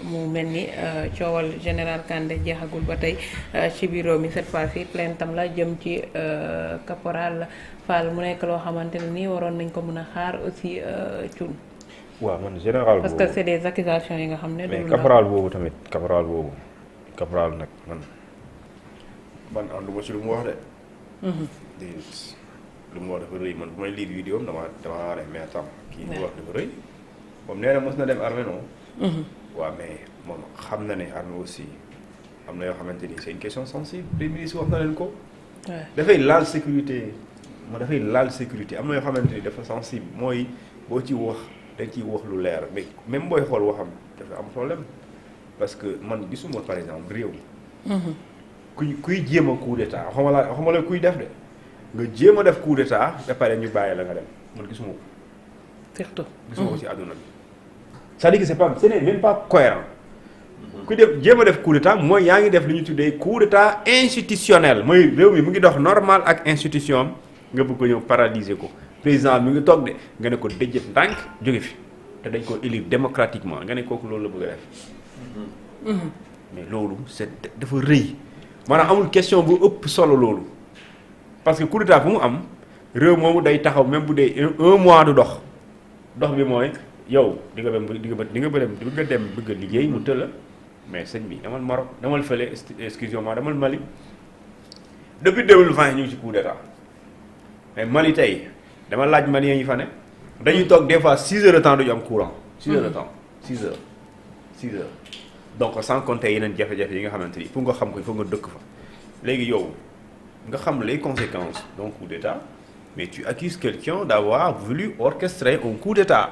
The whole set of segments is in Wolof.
mu mel ni coowal général Kandé jeexagul ba tey ci bureau mi cette fois-ci plainte tam la jëm ci caporal Fall mu nekk loo xamante ne nii waroon nañ ko mën a xaar aussi Thioune. waaw man général parce que c'est des accusations yi nga xam ne. mais caporal boobu tamit caporal nag man ànduma ci lu mu wax de. déedéet lu mu wax dafa rëy man bu may lire vidéo am dama ne mais attends kii mu wax dafa rëy moom nee na mos na dem armée non. waaw mais moom xam na ne armée aussi am na yoo xamante ni c'est une question sensible premier ministre wax na leen ko. dafay laal sécurité am na yoo xamante ni dafa sensible mooy boo ci wax dañ ciy wax lu leer mais même booy xool waxam dafa am problème parce que man gisuma par exemple réew. kuy jéem a coup d'état xama la kuy def de nga jéem a def coup d'état ba pare ñu bàyyi la nga dem man gisuma ko. surtout gisuma ko ci àdduna bi. c'est-à-dire que ce n'est même pas cohérent. ku def jéem a def coup d'état mooy yaa ngi def li ñu tuddee coup d'état institutionnel mooy réew mi mu ngi dox normal ak institution am nga bëgg ko ñëw paralyser ko président mi ngi toog de nga ne ko déjjët ndànk jóge fi te dañ ko élire démocratiquement nga ne kooku loolu la bëgg a def. mais loolu dafa rëy. maanaam amul question bu ëpp solo loolu parce que coup d'état bu mu am réew moomu day taxaw même bu dee un mois du dox bi mooy yow di nga dem bëgg a liggéey mu tëla mais sëñ bi demal Maroc demal fële excusez-moi demal Mali depuis 2020 ñu ngi ci coup d'état mais Mali tey dama laaj Maliens yi fa ne dañuy toog des fois 6 heures de temps duñu am courant 6 heures de temps 6 heures donc sans compter yeneen jafe-jafe yi nga xamante ni pour nga xam ko il faut nga dëkk fa léegi yow nga xam les conséquences d'un coup d'état mais tu accuses quelqu'un d'avoir voulu orchestrer un coup d'état.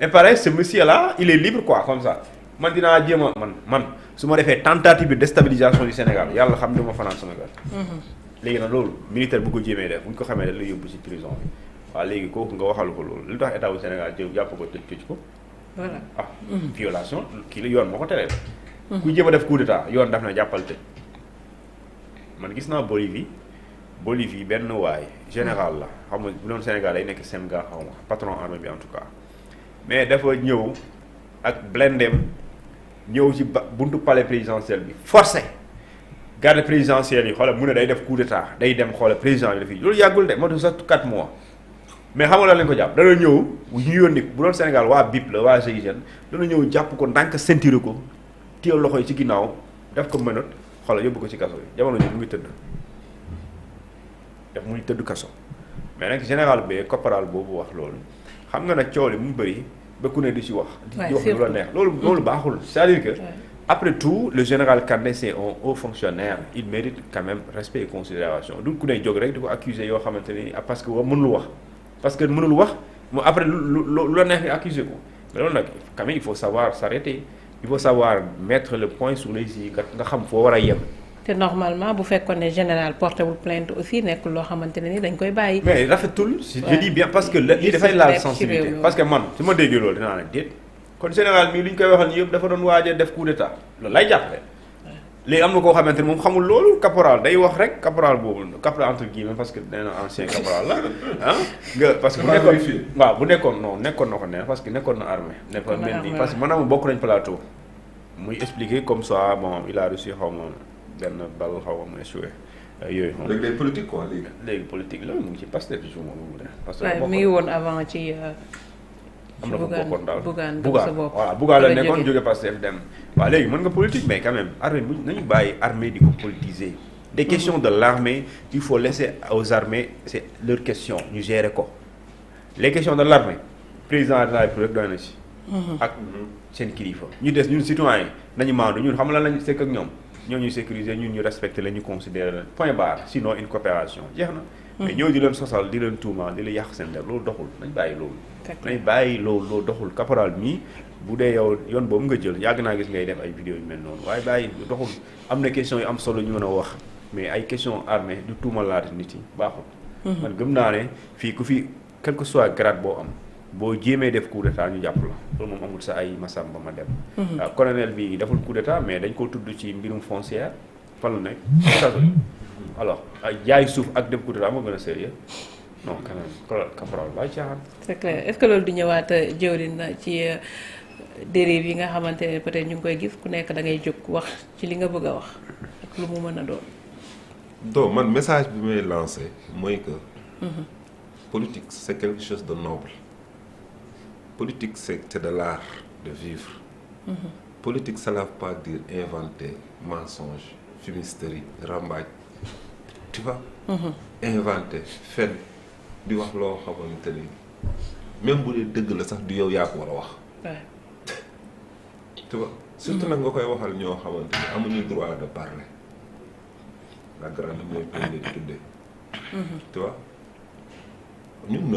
Et pareil ce monsieur là il est libre quoi comme ça man dinaa jéem a man su ma defee tentative de déstabilisation du Sénégal yàlla xam ne ma fanaan Sénégal. léegi nag loolu militaire bu ko jéemee def bu ñu ko xamee dañ lay yóbbu ci prison bi waaw léegi kooku nga waxal ko loolu lu tax état bu Sénégal jàpp ko tëj ko. voilà violation kii la yoon moo ko teree. ku jéem a def coup d'état yoon daf na jàppal tëj. man gis naa Bolivie benn waay général la xam nga bu doon Sénégal day nekk Semga xaw ma patron armée bi en tout cas mais dafa ñëw ak blindem ñëw ci buntu palais présidentiel bi forcé garde présidentielle yi xoolal mu ne day def coup d'état day dem xoolal président bi dafii loolu yàggul de motu sax 4 mois mais xam nga lan lañ ko jàpp dana ñëw ñu yónni bu doon Sénégal waa BIP la waa GIGN dana ñëw jàpp ko ndànk ceinture ko téye loxo yi ci ginnaaw def ko mënat xoolal yóbbu ko ci kaso bi jamono ji mu ngi tëdd kaso mais nag général bi caporal boobu wax loolu xam nga nag coow li mu bëri ba ku ne di ci wax. di wax lu la neex loolu baaxul. c'est-à-dire que après tout le général Kandé c'est un haut fonctionnaire il mérite quand même respect et considération du ku ne jóg rek di ko accuser yoo xamante ni parce que mënul wax parce que mënul wax mu après lu la neex nga accuser ko mais loolu nag quand même il faut savoir s'arrêter il faut savoir mettre le point sur les i nga xam foo war a yem. te normalement bu fekkoon ne général porté wul plainte aussi nekkul loo xamante ne ni dañ koy bàyyi. mais rafetul. je dis bien parce que lii dafay laal sensibilité parce que man su ma déggee loolu dinaa ne déet kon général mii li ñu koy waxal ni yëpp dafa doon waaj a def coup d'état loolu lay jàppale. léegi am na koo xamante ne moom xamul loolu caporal day wax rek caporal boobu caporal entre guillemets parce que nee na ancien caporal la nga parce que bu nekkoon na ko ne parce que nekkoon na armée. nekkoon mel ni parce que maanaam bokk nañ plateau muy expliquer comme ça bon il a reçu xaw ma benn bal xaw ma mu échoué yooyu moom. léegi day politique quoi léegi. léegi politique la mu ngi ci Pastef toujours moom mu ne. parce que mi ngi woon avant ci. am na ko bokkoon daal Bougane voilà Bougane la nekkoon jóge Pastef dem. waaw léegi mën nga politique mais quand même armée bu nañu bàyyi armée di ko politiser. des questions de l'armée il faut laisser aux armées c'est leur question ñu gérer ko. les questions de l'armée président de la République doy na ci. ak seen kilifa. ñu des ñun citoyens nañu maandu ñun xam lan lañu sekk ak ñoom. ñoo ñuy sécuriser ñun ñu respecter la ñu considérer la point barre sinon une coopération jeex na. mais ñoo di leen sosal di leen tuumaal di leen yàq seen der loolu doxul nañ bàyyi loolu doxul caporal mii bu dee yow yoon boobu nga jël yàgg naa gis ngay def ay vidéo yu mel noonu waaye bàyyi doxul am na question yu am solo ñu mën a wax mais ay question armée du tuumalaate nit yi baaxul. man gëm naa ne fii ku fi quel que soit grade boo am boo jéemee def coup d'état ñu jàpp la loolu moom amul sa ay masamba ma dem. waaw colonel bi deful coup d'état mais dañ ko tudd ci mbirum foncière fan la nekk kaso alors jaay suuf ak def coup d'état moo gën a sérieux non quand même caporal bàyyi caaxaan. c'est clair est-ce que loolu du ñëwaat jëwriñ ci dérive yi nga xamante ne peut-être ñu ngi koy gis ku nekk da ngay jóg wax ci li nga bëgg a wax ak lu mu mën a doon. donc man message bi may lancé mooy que politique c'est quelque chose de noble. Politique c'est de l'art de vivre. Politique ça ne veut pas dire inventer mensonge, fumisterie, rambaaj, tu vois. Inventer fen di wax loo xamante ni même bu dee dëgg la sax du yow yaa ko war a wax. tu vois surtout nag nga koy waxal ñoo xamante ni amuñu droit de parler. La grande mooy di tuddee. tu vois ñun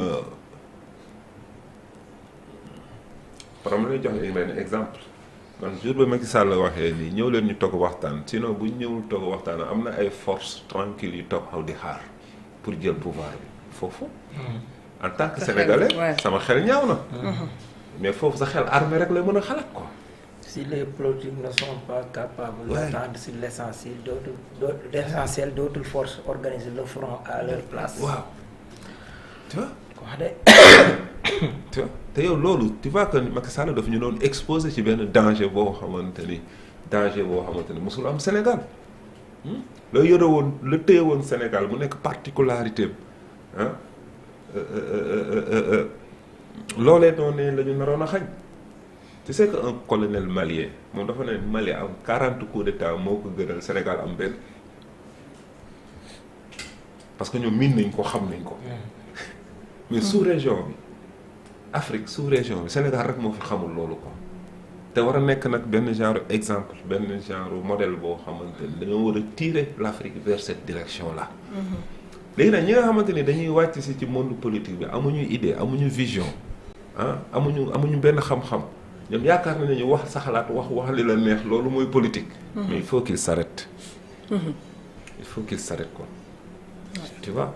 par exemple lay jox benn exemple man jour ba Macky Sall waxee nii ñëw leen ñu toog waxtaan sinon bu ñu ñëwul toog waxtaan am na ay forces tranquilles yu toog xaw di xaar pour jël pouvoir bi foofu. en tant que sénégalais sama xel ñaaw na. mais foofu sa xel armée rek lay mën a xalaat quoi. Si les politiques ne sont pas capables d'attendre sur l'essentiel, d'autres forces organisent le front à leur place. waaw tu vois. wax de. tu vois te yow loolu tu vois que Macky Sall daf ñu doon exposé ci benn danger boo xamante ni mosul am Sénégal. la yore woon la téye woon Sénégal mu nekk particularité ah loolee noonu la ñu naroon a xañ. tu sais que un colonel malien moom dafa ne Mali am 40 coups d'état moo ko gënal Sénégal am benn parce que ñoom miin nañ ko xam nañ ko. mais sous-région bi Afrique sous-région bi Sénégal rek moo fi xamul loolu ko te war a nekk nag benn genre exemple benn genre modèle boo xamante ni dañoo war a tirer l'Afrique vers cette direction là. léegi nag ñi nga xamante ni dañuy wàcc si ci monde politique bi amuñu idée amuñu vision amuñu benn xam-xam ñoom yaakaar nañu wax sa xalaat wax li la neex loolu mooy politique. mais il faut qu'il s'arrête. il faut qu'il s'arrête quoi. tu vois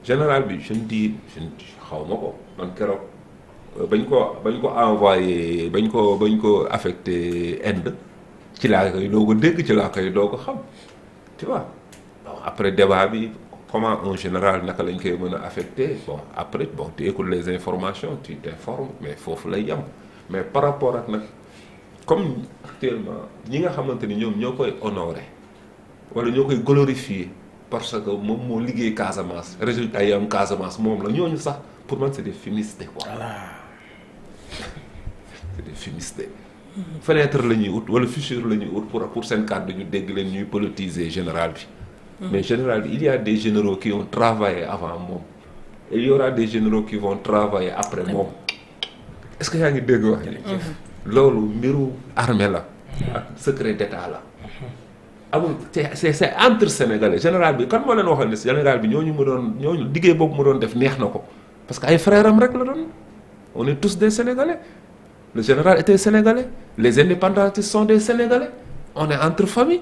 général bi je xaw ma ko man keroog bañ ko envoyé bañ ko affecté Inde ci laa koy doo ko dégg ci laa koy doo ko xam tu vois bon après débat bi comment un général naka lañ koy mën a affecté bon après bon tu écoutes les informations tu t'informes mais foofu lay yem mais par rapport ak nag comme actuellement ñi nga xamante ni ñoom ñoo koy honoré wala ñoo koy glorifier parce que moom moo liggéey Casamance résultat yi am Casamance moom la ñooñu sax pour man c'est des fumistes quoi. Voilà. C'est des fumistes. Fenêtre la ñuy ut wala fissure la ñuy ut pour seen kàddu ñu dégg leen ñuy politiser général bi. mais général bi il y a des généraux qui ont travaillé avant moom. et il y aura des généraux qui vont travailler après moom. est-ce que yaa ngi dégg wax loolu mbiru armée la. ak secret d'état la. amul c'est entre sénégalais général bi kan moo leen waxoon ne général bi ñooñu liggéey boobu mu doon def neex na ko parce que ay frères am rek la doon on est tous des sénégalais le général était sénégalais les indépendantistes sont des sénégalais on est entre famille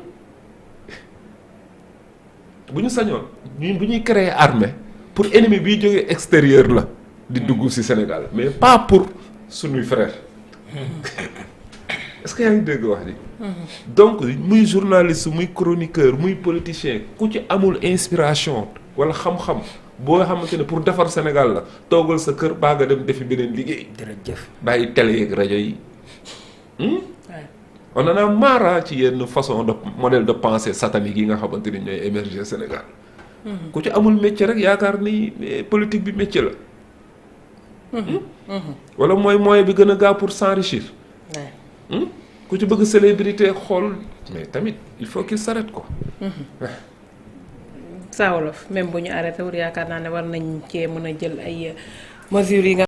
bu ñu sañoon ñun bu ñuy créer armée pour ennemi biy jógee extérieur la di dugg ci Sénégal mais pas pour suñuy frères. est-ce que yaa ngi dégg wax ji. donc muy journaliste muy chroniqueur muy politicien ku ci amul inspiration wala xam-xam boo xamante ne pour defar Sénégal la toogal sa kër baa nga dem defi beneen liggéey. jërëjëf bàyyi télé yeeg rajo yi. on en a marre ci yenn façon de modèle de pensée satanique yi nga xamante ni ñooy émerger Sénégal. ku ci amul métier rek yaakaar ni politique bi métier la. wala mooy moyen bi gën a gaaw pour s'enrichir. ku ci bëgg célébrité xool mais tamit il faut qu'il s'arrête quoi. Saa Wolof même bu ñu arrêté wul yaakaar naa ne war nañ cee mën a jël ay mesures yi nga